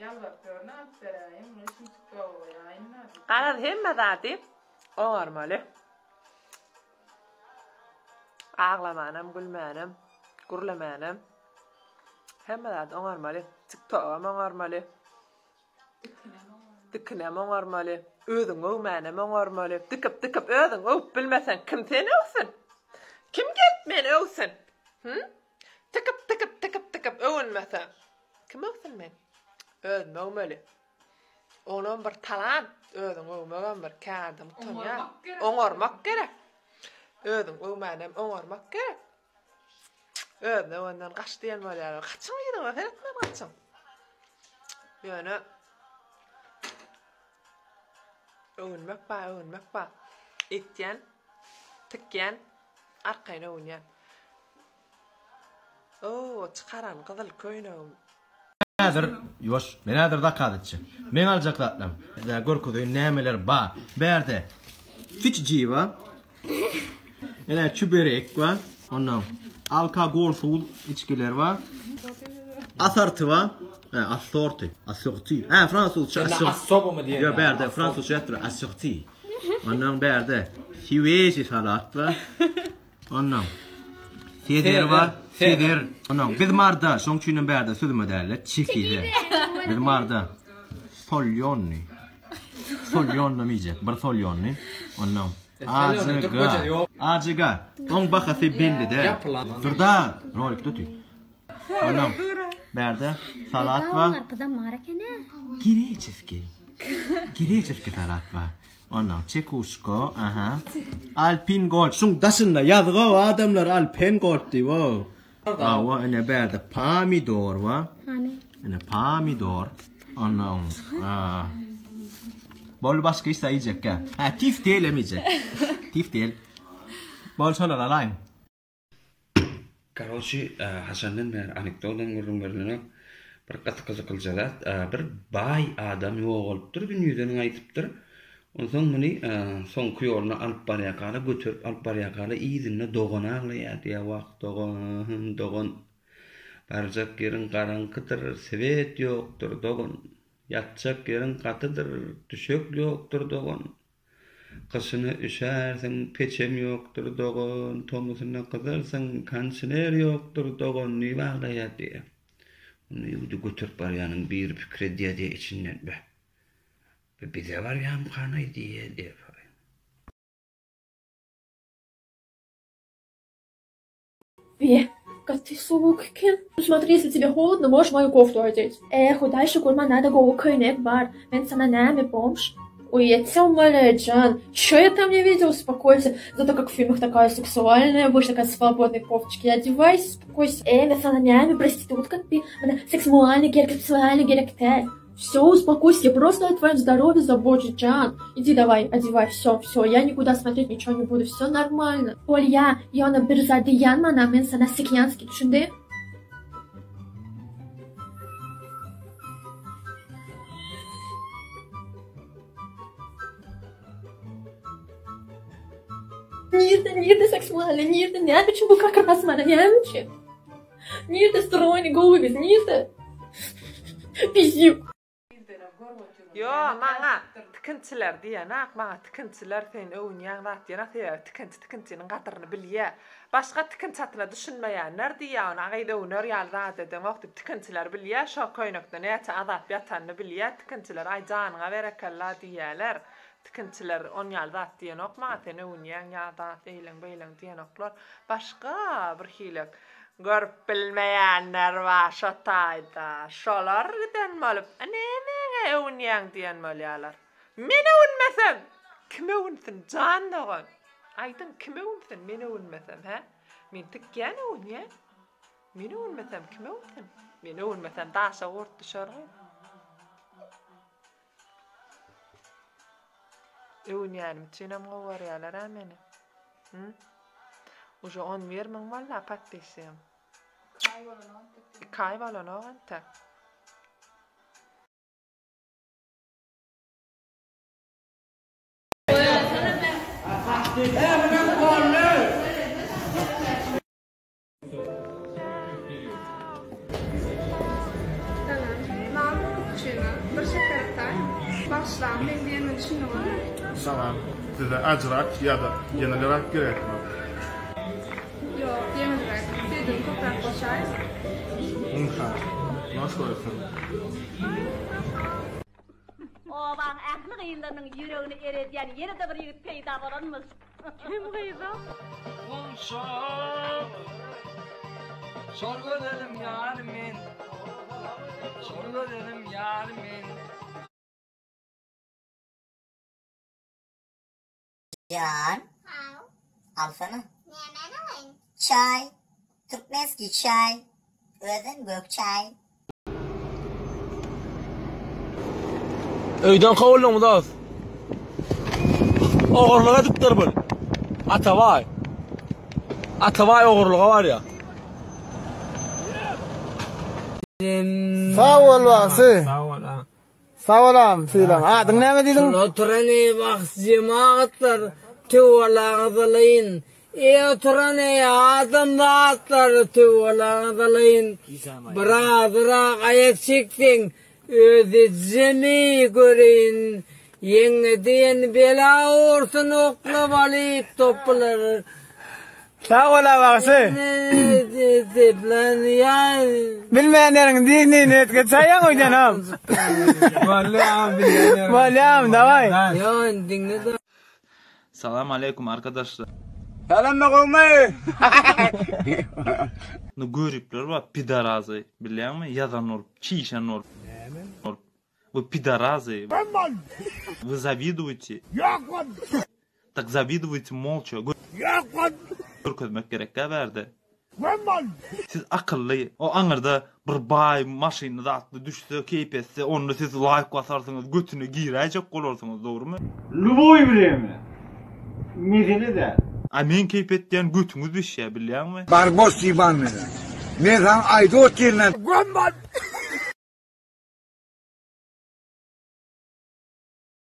Ýalbaryp ýörün alyp beräýiň, muny şinjik goýaýyn-da. Garaz hemme zady oňarmaly. Aglamanam, gülmänem, gürlemänem. Hemme zady oňarmaly. Tiktogam oňarmaly. Dikinem oňarmaly. Özüňi öwmänem oňarmaly. Dikip dikip özüňi öwüp bilmeseň kim seni öwsün? Kim gelip meni öwsün? Hü? Tikip tikip tikip tikip öwünmeseň kim öwsün meni? Özümi öwmeli. Onam bir talant, özüňi öwmegem bir kä adam utanýar. Oňarmak gerek. Özüňi öwmänem oňarmak gerek. Özüni öwenden gaç diýen bolýar. Gaçyň yzyňa seretmän gaçyň. Ýöne öwünmek bar, öwünmek bar. Etýän, tikýän, arkaýyn öwünýän. Oo, çykaran gyzyl köýnegim. Häzir, ýuwaş, men häzir zakaz etjek. Meň aljak zatlarym. Size görkezeýin nämeler bar. Bärde kiçiji bar. Ene çüberek bar. Ondan alkogolsuz içgiler bar. Asarty bar. He, assorti. Assorti. He, fransuzça Sende assor. assobomy diýen Ýok, ýaly, bärde assorti. fransuzça ýatyr assorti. Ondan bärde siweji salat bar. Ondan Seder bar, Seder. Ondan biz Marda, şoň üçin hem bärde süzme dälde, çekide. Biz Marda solýonny. Solýonny iýjek, bir solýonny. Ondan ACG. ACG. Oň bahasy belli däl. Dur-da, rolikde otyr. Ondan bärde salat bar. Greçeskiý. Greçeskiý salat bar. Ondan çekuşka, aha. Alpin Gold, şuň daşynda ýazgy adamlar Alpen Gold diýip o. Hawa, ine bärde pomidor bar. Hany? Ine pomidor. Ondan Bol başga hiç zat iýjekkä. Hä, tiftel hem iýjek. Tiftel. Bol şolar alaýyn. Karoçi haçandan bäri anekdotdan gürrüň berilenok. Bir gaty gyzyklyja zat. Bir baý adam ýogalypdyr, günüden gaýdypdyr. Onsoň muny soňky ýoluna alyp barýarkalar, göterip alyp barýarkalar yzynda dogany aglaýar diýýär, Wah, dogan, dogan. Barjak ýeriň garaňkydyr, swet ýokdur, dogan. Ýatjak ýeriň gatydyr, düşek ýokdur, dogan. Gyşyna üşärsiň, peçem ýokdur dogan, tomusyna gyzarsyň, kondisioner ýokdur dogan diýip aglaýar diýýär. Onda ýigidi göterip barýanyň biri pikir edýär diýýär içinden, Beh, bu bize barýamkanaý diýýär diýýär. Be, gaty sowuk eken. Смотри, если тебе холодно, можешь мою кофту одеть. Э, Hudaý şükür, manada gowy köýnek bar. Men saňa näme, bomž? Ой, я тебя умоляю, Джан. Чё я там не видел? Успокойся. Зато как в фильмах такая сексуальная, будешь такая свободной кофточке. Одевайся, успокойся. Э, men saňa näme, проститутка ты? Mana сексуальный gerek, сексуальный gerek däl. Все, успокойся, я просто о твоем здоровье забочусь, Джан. Иди давай, одевай, все, все, я никуда смотреть ничего не буду, все нормально. Bolýa, ýöne bir zat diýýän mana, men sana sikýanski, düşündi? Nirde, nirde seksualny, nirde, näme üçin bu kak ras mana, näme üçin? Nirde stroýny gowy gyz, nirde? Pizdýuk. Ýo, maňa tikinçiler diýenak, maňa tikinçiler sen öwünýäň zat diýenak, sebäbi tikinçi tikinçiniň gadyryny bilýä. Başga tikin çatyna düşünmeýänler diýýä ony, a gyz öwüner ýaly zat edeňok diýip, tikinçiler bilýä şo köýnekde näçe azap ýatanyny bilýä tikinçiler, aý janyňa berekella diýýäler. Tikinçiler on ýaly zat diýenok maňa sen öwünýäň ýa zat eýleň beýleň diýenoklar. Başga bir hilek görüp bilmeýänler bar şo taýda. Şolar giden bolup nemeňe öwünýäň diýen bolýarlar. Men öwünmesem kim öwünsin jan dogan. Aýdyň kim öwünsin men öwünmesem hä? Men tikýän öwünýän. Men öwünmesem kim öwünsin? Men öwünmesem daşa gurt düşer gyz. Öwünýänim üçinem gowy görýärler-ä meni. Hü? Uje 11 müň boldy-a podpisýam. Iki aý bolanok entek. Bagyşlaň, meň diýenime düşündiňizmi? Salam. Size ajyrak ýa-da ýeňilräk gerekmi? Ýok, ýeňilräk. Süýdüni köpräk goşaý. Ynha, noş bolsun. Obaň ähli gyzlarynyň ýüregini eredýän ýene-de bir ýigit peýda bolanmyş. Kim gyz o? Gunçam Şol gözelim ýary men Şol gözelim ýary men. Jan. Haw. Alsana. Nämäni alaýyn? Çaý. Türkmenskiý çaý. Özem gök çaý. Öýden kowuldyňmy dost? Ogurlyk edipdir bul. Atabaý. Atabaý ogurlyga barýar. Sag bol bagşy. Sag bol. Sag bol agam sylaň. Adyň näme diýdiň? Şul oturan eý bahs jemagatlar töwalaňyzy alaýyn. Eý oturan eý adamzatlar töwalaňyzy alaýyn. Birazyrak aýak çekseň öz ejemi göreýin. Ýeňňe diýen bela ursun oklap alyp toplar. Sag bol a bagşy. Bilmeýän ýeriňi diý indi net geçäýýäň öýdenem. Bolýam bilýän ýeriň. Bolýam daway. Salam aleýkum arkadaşlar. Salam gowmy. Nu göripler bar pidarazy bilýäňmi ýazan bolup çişen bolup. Näme? Вы pidarazy. Вы zawidujete. Tak zawidujete molça. Görkezmek gerekdä bärde. Siz akylly. O aňyrda bir baý maşynly zatly düşse keýp etse onda siz laýk basarsyňyz götüne giräýjek bolarsyňyz dogrymy? Lýuboý wremýa. Mesele däl. A men keýp etýän götüňiz bişýä bilýäňmi? Barbos ýybanyny. Men saňa aýdyp otyryn.